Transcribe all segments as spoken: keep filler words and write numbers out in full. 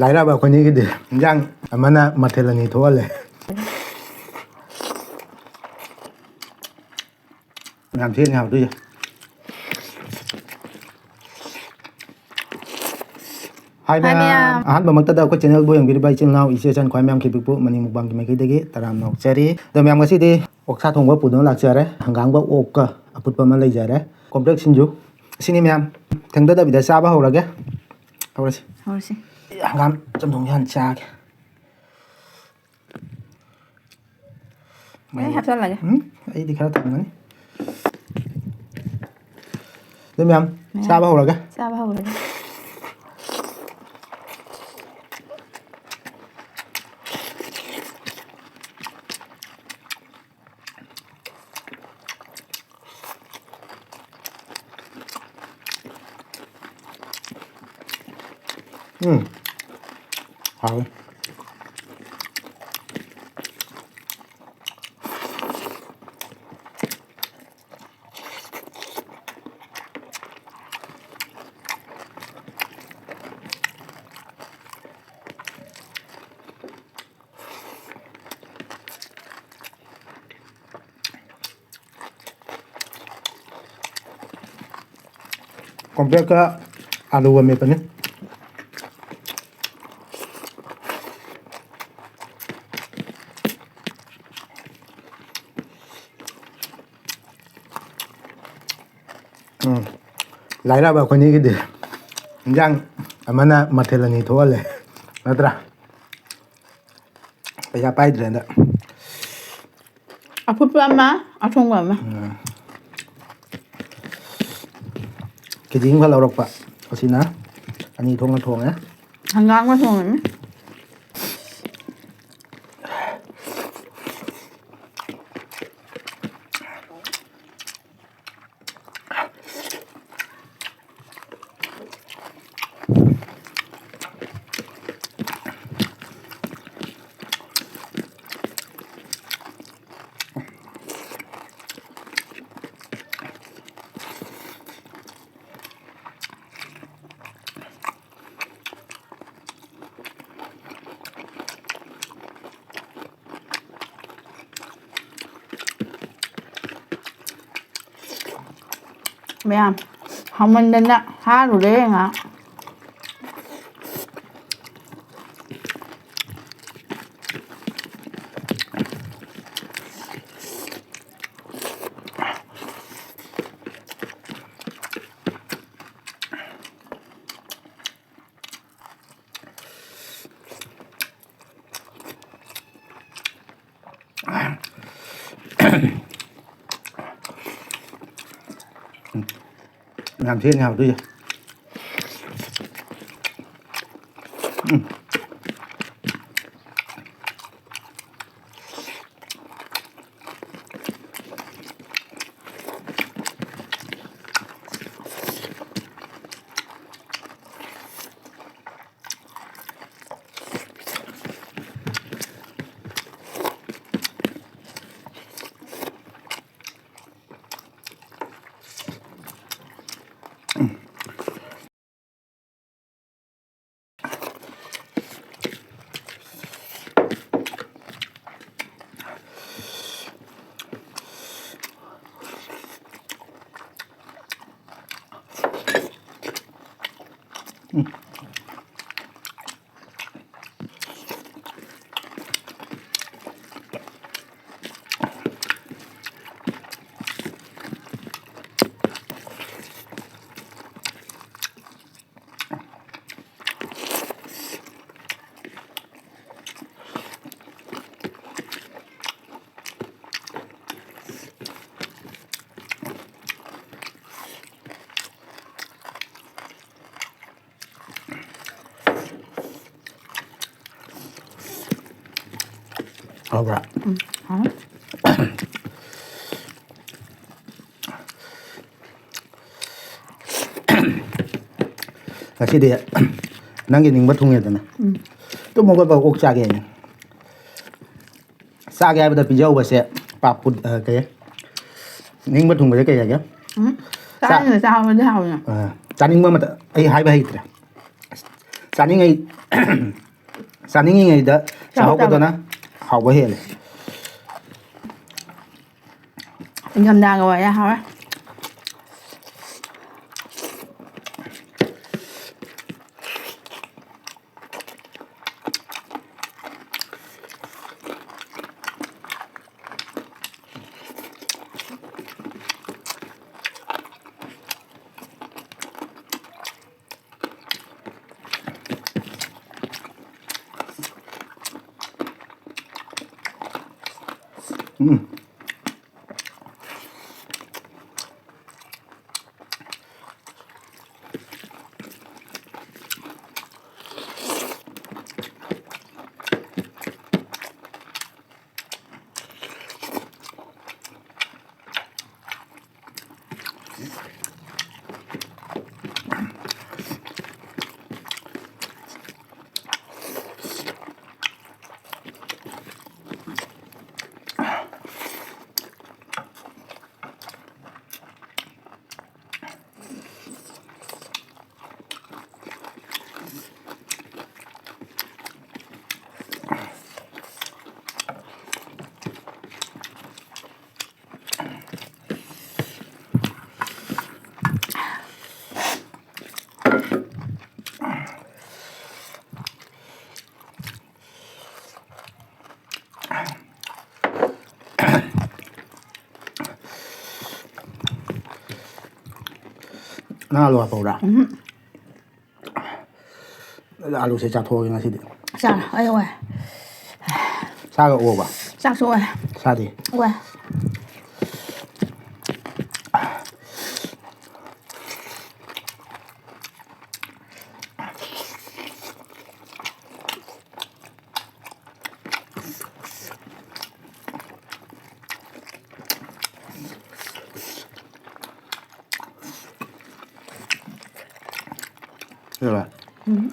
ꯂꯥꯏꯔꯕ ꯑꯩꯈꯣꯏꯅꯤꯒꯤꯗꯤ ꯏꯟꯖꯥꯡ ꯑꯃꯅ ꯃꯊꯦꯜ ꯑꯅꯤ ꯊꯣꯛꯍꯜꯂꯦ꯫ ꯌꯥꯝ ꯊꯤꯅ ꯍꯥꯎꯗꯣꯏꯁꯦ꯫ ꯍꯥꯏ ꯍꯥꯏ ꯃꯌꯥꯝ꯫ ꯃꯌꯥꯝ꯫ ꯑꯍꯥꯟꯕꯃꯛꯇꯗ ꯑꯩꯈꯣꯏ ꯆꯦꯅꯦꯜꯕꯨ ꯌꯦꯡꯕꯤꯔꯤꯕ ꯏꯆꯤꯜ ꯏꯅꯥꯎ, ꯏꯆꯦ ꯏꯆꯟ ꯈ꯭ꯋꯥꯏ ꯃꯌꯥꯝ ꯈꯤꯕꯤꯛꯄꯨ ꯃꯅꯤꯡ ꯃꯨꯛꯕꯥꯡꯒꯤ ꯃꯥꯏꯀꯩꯗꯒꯤ ꯇꯔꯥꯝꯅ ꯑꯣꯛꯆꯔꯤ꯫ ꯑꯗꯣ ꯃꯌꯥꯝ, ꯉꯁꯤꯗꯤ ꯑꯣꯛꯁꯥ ꯊꯣꯡꯕ ꯄꯨꯗꯨꯅ ꯂꯥꯛꯆꯔꯦ꯫ ꯍꯪꯒꯥꯝꯒ ꯑꯣꯛꯀ ꯑꯐꯨꯠꯄ ꯑꯃ ꯂꯩꯖꯔꯦ꯫ ꯀꯣꯝꯄ꯭ꯔꯦꯛ ꯁꯤꯡꯖꯨ꯫ ꯑꯁꯤꯅꯤ ꯃꯌꯥꯝ꯫ ꯊꯦꯡꯊꯗꯕꯤꯗ ꯆꯥꯕ ꯍꯧꯔꯒꯦ꯫ ꯍꯧꯔꯁꯤ꯫ ꯍꯧꯔꯁꯤ꯫ ꯍꯪꯒꯥꯝ ꯆꯝꯊꯣꯡꯁꯦ ꯍꯥꯟꯅ ꯆꯥꯒꯦ꯫ ꯑꯩ ꯍꯥꯞꯆꯜꯂꯒꯦ꯫ ꯎꯝ, ꯑꯩꯗꯤ ꯈꯔ ꯊꯝꯒꯅꯤ꯫ ꯑꯗꯨ ꯃꯌꯥꯝ, ꯃꯌꯥꯝ ꯆꯥꯕ ꯍꯧꯔꯒꯦ꯫ ꯆꯥꯕ ꯍꯧꯔꯒꯦ꯫ ꯎꯝ꯫ ꯍꯥꯎꯋꯦ꯫ ꯀꯣꯝꯄ꯭ꯔꯦꯛꯀ ꯑꯂꯨꯒ ꯃꯦꯠꯄꯅꯤ꯫ ꯎꯝ꯫ ꯂꯥꯏꯔꯕ ꯑꯩꯈꯣꯏꯅꯤꯒꯤꯗꯤ ꯏꯟꯖꯥꯡ ꯑꯃꯅ ꯃꯊꯦꯜ ꯑꯅꯤ ꯊꯣꯛꯍꯜꯂꯦ, ꯅꯠꯇ꯭ꯔꯥ? ꯄꯩꯁꯥ ꯄꯥꯏꯗ꯭ꯔꯦ ꯍꯟꯗꯛ꯫ ꯑꯐꯨꯠꯄ ꯑꯃ, ꯑꯊꯣꯡꯕ ꯑꯃ꯫ ꯎꯝ꯫ ꯀꯦ ꯖꯤ ꯑꯃꯈꯛ ꯂꯧꯔꯛꯄ꯫ ꯑꯁꯤꯅ ꯑꯅꯤ ꯊꯣꯛꯅ ꯊꯣꯡꯉꯦ꯫ ꯍꯪꯒꯥꯝꯒ ꯊꯣꯡꯉꯦ꯫ ꯌꯥꯝ ꯍꯥꯎꯃꯟꯗꯅ ꯍꯥꯔꯨꯔꯦ ꯉꯥ꯫ ꯌꯥꯝ ꯊꯤꯅ ꯍꯥꯎꯗꯣꯏꯁꯦ꯫ ꯎꯝ꯫ ꯍꯥꯎꯕ꯭ꯔꯥ? ꯎꯝ, ꯍꯥꯎꯋꯦ꯫ ꯉꯁꯤꯗꯤ ꯅꯪꯒꯤ ꯅꯤꯡꯕ ꯊꯨꯡꯉꯦꯗꯅ꯫ ꯎꯝ꯫ ꯇꯨꯝ ꯍꯧꯒꯠꯄ ꯑꯣꯛ ꯆꯥꯒꯦ ꯍꯥꯏꯅ꯫ ꯆꯥꯒꯦ ꯍꯥꯏꯕꯗ ꯄꯤꯖꯍꯧꯕꯁꯦ ꯄꯥꯞ ꯄꯨ-, ꯑ, ꯀꯩ? ꯅꯤꯡꯕ ꯊꯨꯡꯕꯁꯦ ꯀꯩ ꯍꯥꯏꯒꯦ? ꯎꯝ꯫ ꯆꯥ-, ꯆꯥꯅꯤꯡꯅ ꯆꯥꯕꯗꯤ ꯍꯥꯎꯋꯦ꯫ ꯑ, ꯆꯥꯅꯤꯡꯕ ꯃꯇꯝ ꯑꯩ ꯍꯥꯏꯕ ꯍꯩꯇ꯭ꯔꯦ꯫ ꯆꯥꯅꯤꯡꯉꯤ-, ꯆꯥꯅꯤꯡꯉꯤꯉꯩꯗ ꯆꯥꯍꯧ ꯆꯥꯕ꯫ ꯆꯥꯍꯧꯕꯗꯨꯅ ꯍꯥꯎꯕ ꯍꯦꯜꯂꯦ꯫ ꯏꯪꯊꯝꯊꯥꯒ ꯑꯣꯏꯔꯦ ꯍꯥꯎꯔꯦ꯫ ꯎꯝ꯫ ꯅꯪ ꯑꯂꯨ ꯍꯥꯞꯄꯧꯔꯥ? ꯎꯝ꯫ ꯑꯗ ꯑꯂꯨꯁꯦ ꯆꯥꯊꯣꯛꯑꯒꯦ ꯉꯁꯤꯗꯤ꯫ ꯆꯥꯔꯣ, ꯑꯩ ꯑꯣꯏ꯫ ꯆꯥꯒ ꯑꯣꯕ? ꯆꯥꯛꯁꯨ ꯑꯣꯏ꯫ ꯆꯥꯗꯦ꯫ ꯑꯣꯏ꯫ ꯀꯩꯗꯧꯔꯦ? ꯎꯝ꯫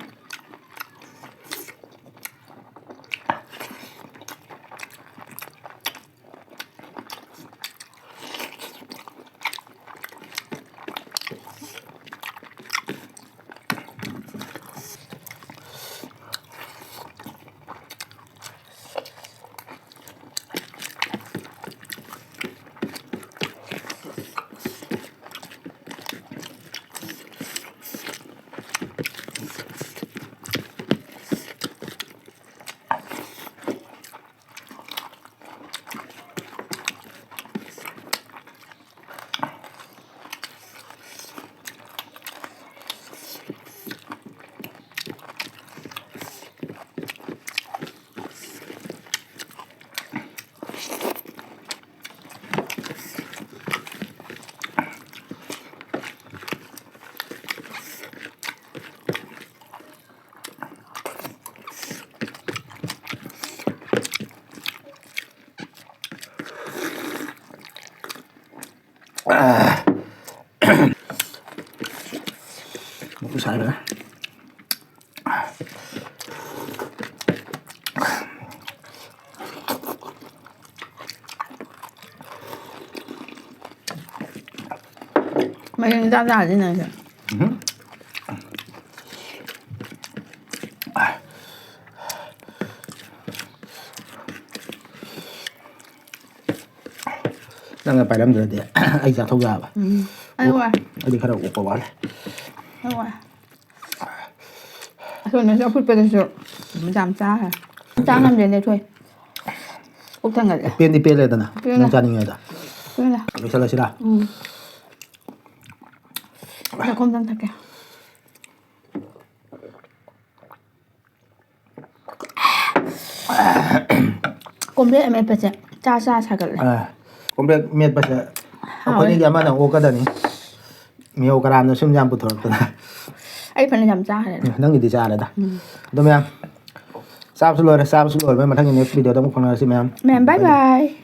ꯁꯥꯏꯕꯅ꯫ ꯃꯥꯏꯔꯦꯟ ꯆꯥ ꯆꯥꯔꯗꯤ ꯅꯪꯁꯦ꯫ ꯎꯝ꯫ ꯅꯪꯅ ꯄꯥꯏꯔꯝꯗ꯭ꯔꯗꯤ ꯑꯩ ꯆꯥꯊꯣꯛ ꯌꯥꯕ꯫ ꯎꯝ꯫ ꯑꯩ ꯋꯥ꯫ ꯑꯩꯗꯤ ꯈꯔ ꯑꯣꯛꯄ ꯋꯥꯠꯂꯦ꯫ ꯑꯩ ꯋꯥ꯫ ꯑꯁꯣꯝꯗꯁꯨ ꯑꯐꯨꯠꯄꯗꯁꯨ ꯃꯆꯥ ꯃꯆꯥ ꯍꯥꯏ꯫ ꯆꯥ ꯉꯝꯗ꯭ꯔꯦꯅꯦ ꯊꯣꯏ꯫ ꯄꯨꯛ ꯊꯟꯒꯠꯂꯦ꯫ ꯄꯦꯟꯗꯤ ꯄꯦꯜꯂꯦꯗꯅ ꯄꯦꯜꯂꯦ꯫ ꯅꯪ ꯆꯥꯅꯤꯡꯉꯦꯗ꯫ ꯄꯦꯜꯂꯦ꯫ ꯂꯣꯏꯁꯜꯂꯁꯤꯔꯥ? ꯎꯝ꯫ ꯆꯥꯛꯈꯣꯝꯗꯪ ꯊꯛꯀꯦ꯫ ꯀꯣꯝꯄ꯭ꯔꯦꯛ ꯑꯃꯦꯠꯄꯁꯦ ꯆꯥ ꯆꯥ ꯁꯥꯒꯠꯂꯦ꯫ ꯑꯥ, ꯀꯣꯝꯄ꯭ꯔꯦꯛ ꯃꯦꯠꯄꯁꯦ ꯍꯥꯎꯋꯦ꯫ ꯑꯩꯈꯣꯏꯅꯤꯒꯤ ꯑꯃꯅ ꯑꯣꯛꯀꯗꯅꯤ꯫ ꯃꯤꯌꯧ ꯀꯔꯥꯝꯅ ꯁꯨꯝ ꯌꯥꯝ ꯄꯨꯊꯣꯔꯛꯇꯅ꯫ ꯑꯩ ꯐꯅ ꯌꯥꯝ ꯆꯥꯈ꯭ꯔꯦ꯫ ꯎꯝ, ꯅꯪꯒꯤꯗꯤ ꯆꯥꯔꯦꯗ꯫ ꯎꯝ꯫ ꯑꯗꯣ ꯃꯌꯥꯝ, ꯆꯥꯕꯁꯨ ꯂꯣꯏꯔꯦ, ꯆꯥꯕꯁꯨ ꯂꯣꯏꯔꯦ꯫ ꯃꯊꯪꯒꯤ next video ꯗ ꯑꯃꯨꯛ ꯐꯪꯅꯔꯁꯤ ꯃꯌꯥꯝ꯫ ꯃꯌꯥꯝ, bye bye꯫